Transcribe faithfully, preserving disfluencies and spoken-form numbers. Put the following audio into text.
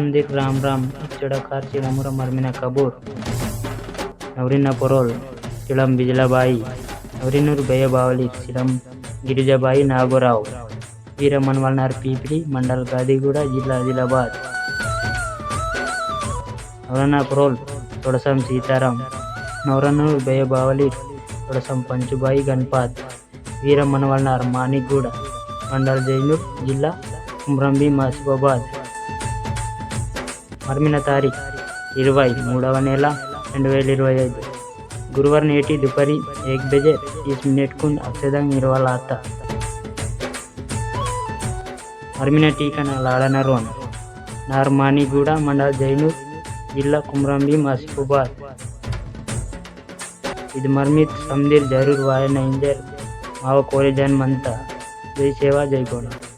समदीर राम राम, इचड़ा खार सिलामुरा मरमिना कबूर। नवरिना पोरोल, सिलम बिजला बाई, नवरिनुर बेय बावली, सिलम गिरिजा बाई नागोराव। वीर मनवाल नार पीपली, मंडल गादीगुड़ा, जिला आदिलाबाद। नवरना पोरोल, तोड़सम सीताराम, नवरनुर बेय बावली, तोड़सम पंचुबाई गणपत। वीर मनवाल नार मानिकगुड़ा, मंडल जैनूर, जिला कुमरंभीम आसिफाबाद। मरमिना तारीख इरवै, मूडव नेला, रेंडु वेल इरवै ऐदु। गुरुवार नेटी दुपारी एक बजे तीस मिनट कुन अक्षदांग इरवाला आता। मरमिना टीका ना लाड़ा नरोन। नार मानिकगुड़ा, मंडल जैनूर, जिला कुमरंभीम आसिफाबाद। इद मरमित समदीर जरूर वायना इंजेर मावा कोरेजान मंता। जय सेवा, जय गोंड।